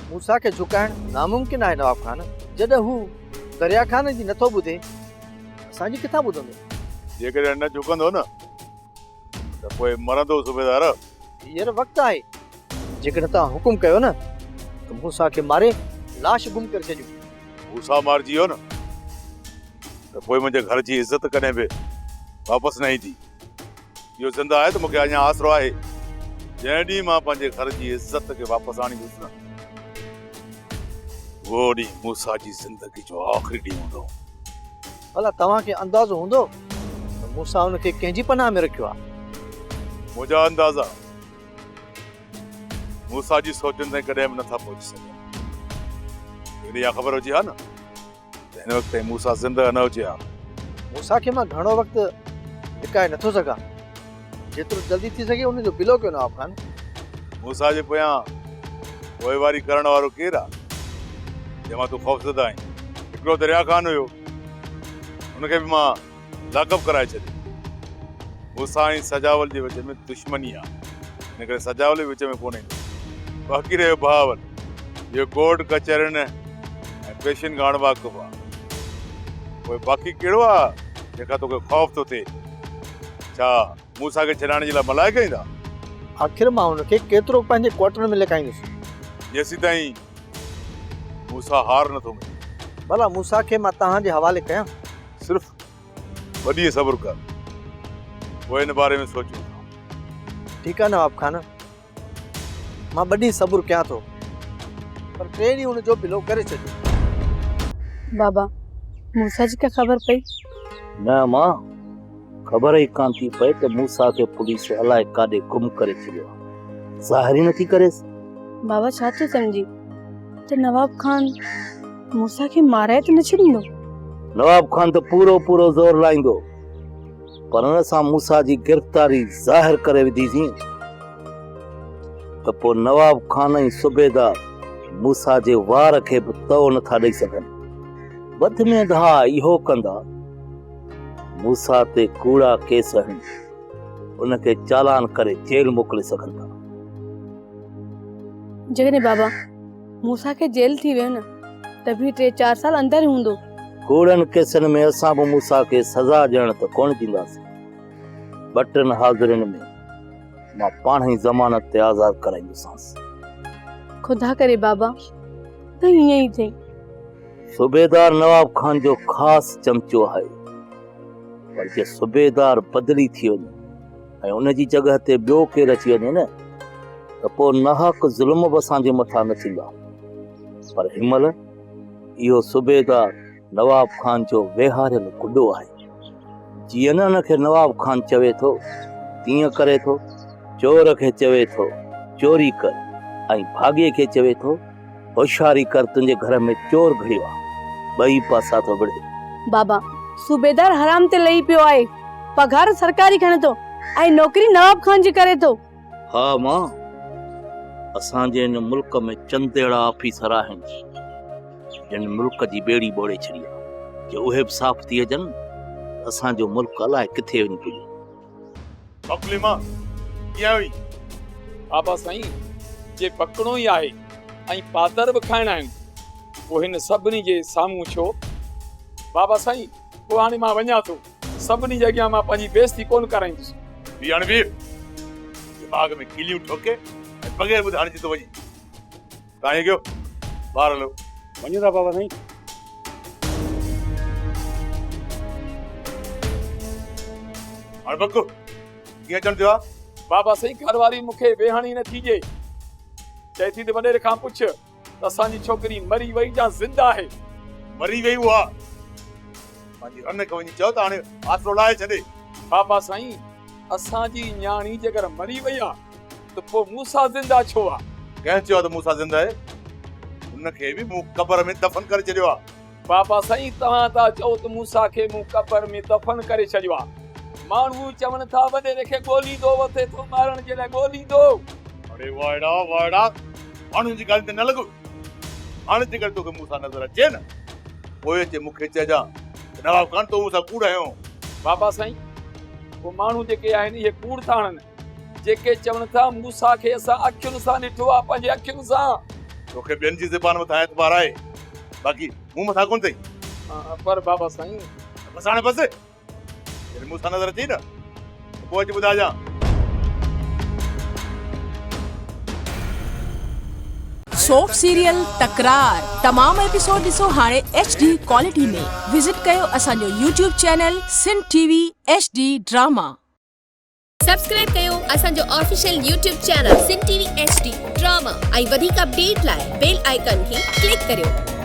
موسيٰ کي جهڪائڻ ناممڪن آهي نواب خان، جڏهن هو دريا خان جي نٿو ٻڌي، اسان جي ڪٿان ٻڌندو؟ جيڪڏهن نه جهڪندو نه ته پوء مرندو صوبيدار. هينئر وقت آهي، جيڪڏهن توهان حڪم ڪيو نه ته موسيٰ کي ماري لاش گم ڪري ڇڏيون. موسيٰ مارجي ويو نه ته پوء منهنجي گهر جي عزت ڪڏهن به واپس نه ايندي. اهو زنده آهي ته مون کي اڃا آسرو آهي. جنهن ڏينهن مان پنهنجي گهر جي عزت کي واپس آڻيندس نه، اهو ڏينهن موسيٰ جي زندگي جو آخري ڏينهن هوندو. ڀلا توهان کي اندازو هوندو ته موسيٰ ان کي ڪنهن جي پناهه ۾ رکيو آهي؟ منهنجا اندازا موسيٰ جي سوچن تائين ڪڏهن به نٿا پهچي سگهن. جيڪڏهن اها خبر هجي ها نه ته هن وقت تائين موسيٰ زنده نه هجي ها. موسيٰ کي مان گهڻو وقت لڪائي نٿو سگهان. جيترو جلدي ٿي سگهي ان جو بلو ڪيو نواب خان. موسيٰ جي پويان پوئواري ڪرڻ وارو ڪير آ، جنهن مان تون خوفزده آهين؟ هڪڙو دريا خان هيو، ان کي به مان لاڪ اپ ڪرائي ڇڏيو. موسيٰ ۽ سجاول جي وچ ۾ دشمني آ، ان ڪري سجاول به وچ ۾ ڪونه ايندو. باقي رهيو بهاول، اهو ڪورٽ ڪچهرين ۽ پيشين کان اڻ واقف آ. پوء باقي ڪهڙو آ جنهن کان توکي خوف ٿو ٿئي؟ ڇا موسيٰ کي ڇڏائڻ جي لاء ملائڪ ايندا؟ آخر مان هن کي ڪيترو پنهنجي ڪوارٽر ۾ لڪائيندس؟ جيسيتائين موسيٰ هار نٿو مڃي. ڀلا موسيٰ کي مان توهان جي حوالي ڪيان؟ صرف ٻه ڏينهن صبر ڪر، پوء ان باري ۾ سوچون ٿا. ٺيڪ آهي نواب خان، مان ٻه ڏينهن صبر ڪيان ٿو، پر ٽئين ڏينهن ان جو بلو ڪري ڇڏجو. بابا، موسيٰ جي ڪا خبر پئي؟ نه امان، خبر ئي ڪانه ٿي پئي ته موسيٰ کي پوليس الائي ڪاڏي گم ڪري ڇڏيو آهي. ظاهر ئي نٿي ڪريس. بابا ڇا ٿو سمجهين ته نواب خان موسيٰ کي مارائي ته نه ڇڏيندو؟ نواب خان ته پورو پورو زور لائيندو، پر ان سان موسيٰ جي گرفتاري ظاهر ڪري وڌيسين ته پوء نواب خان ۽ صوبيدار موسيٰ جي وار کي به تئو نٿا ڏئي سگهن. وڌ ۾ ڌاء اهو ڪندا، موسيٰ تي ڪوڙا ڪيس هڻي ان کي چالان ڪري جيل موڪلي سگهن ٿا. جيڪڏهن بابا موسيٰ کي جيل ٿي ويو نه ته به ٽي چار سال اندر ئي هوندو. ڪوڙن ڪيسن ۾ اسان به موسيٰ کي سزا ڏيڻ ته ڪونه ڏينداسين. ٻه ٽن حاضرين ۾ مان پاڻ ئي ضمانت تي آزاد ڪرائيندوسانس. خدا ڪري بابا ته ائين ئي ٿئي. صوبيدار نواب خان جو خاص چمچو آهي پر جي صوبيدار بدلي ٿي وڃي ۽ ان جي جڳهه تي ٻيو ڪير اچي وڃي نه ته پوء ناحق ظلم به اسان جي مٿان نه ٿيندا پر هن مهل اهو صوبيدار نواب خان جو ويهاريل گڏو آهي جيئن نه ان کي نواب خان چوي ٿو تيئن ڪري ٿو چور کي چوي ٿو چوري ڪر ۽ ڀاڳي کي چوي ٿو هوشياري ڪر تنهنجي گهر ۾ چور گهڙيو آ، ٻئي پاسا ٿو وڙهي. بابا، صوبيدار حرام تي لهي پيو آهي، پگهار سرڪاري کڻي ٿو ۽ نوڪري نواب خان جي ڪري ٿو. ها امان، اسان جي هن ملڪ ۾ چند اهڙا آفيسر آهن، جن ملڪ جي ٻيڙي ٻوڙي ڇڏي آ، جي اهي به صاف ٿي اچن ته اسان جو ملڪ الائي ڪٿي وڃي پڄي. بڪلي مان ڪيئن آيو آهين؟ بابا سائين، جي بڪڻو ئي آهي ۽ پادر به کائڻا آهن، پوء هن سڀني جي سامهون ڇو؟ بابا سائين، پوء هاڻي مان وڃان ٿو. سڀني جي اڳيان مان پنهنجي بيعزتي ڪونه ڪرائيندس. بيهه هاڻي بيهه. دماغ ۾ ڪليون ٺوڪي ۽ بغير ٻڌائڻ جي ٿو وڃين. تان ائين ڪيو، ٻاهر هلو. وڃون ٿا بابا سائين. هاڻ بڪ، ڪيئن اچڻ ٿيو آ؟ بابا سائين، گهر واري مون کي ويهڻ ئي نٿي ڏئي. چئي ٿي ته وڏيري کان پڇ ته اسان جي ڇوڪري مري وئي يا زنده آهي. مري وئي اها. پنهنجي رن کي وڃي چئو ته هاڻي آسرو لاهي ڇڏي. بابا سائين، اسان جي نياڻي جيڪر مري وئي آ ته پوء موسيٰ زنده ڇو آ؟ ڪنهن چيو آ ته موسيٰ زنده آهي؟ ان کي به مون قبر ۾ دفن ڪري ڇڏيو آ. بابا سائين توهان ٿا چئو ته موسيٰ کي مون قبر ۾ دفن ڪري ڇڏيو آ. ماڻهو چون ٿا وڏيري کي ڳوليندو وتي ٿو مارڻ جي لاء ڳوليندو. اڙي وائڙا وائڙا ماڻهن جي ڳالهين تي نه لڳ. هاڻي جيڪڏهن توکي موسيٰ نظر اچي نه پوء اچي مون کي چئجان ته نواب خان تو مون سان ڪوڙ هنيو. بابا سائين پوء ماڻهو جيڪي آهن اهي ڪوڙ ٿا هڻن. جيڪي چون ٿا موسيٰ کي اسان اکين سان ڏٺو آ پنهنجي اکين سان. توکي ٻين جي زبان مٿان اعتبار آهي، باقي مون مٿان ڪونه اٿئي. پر بابا سائين. بس هاڻي بس. جڏهن مون سان نظر اچي نه ته پوء اچي ٻڌائجان. سوپ سيريل تڪرار تمام ايپيسوڊ ڏسو هاڻي ايڇ ڊي ڪوالٽي ۾ وزٽ ڪيو اسان جو YouTube channel Sindh T V H D drama. Subscribe ڪيو اسان جو official YouTube channel Sindh T V H D drama ۽ وڌيڪ اپڊيٽ لاء بيل آئيڪان کي ڪلڪ ڪريو.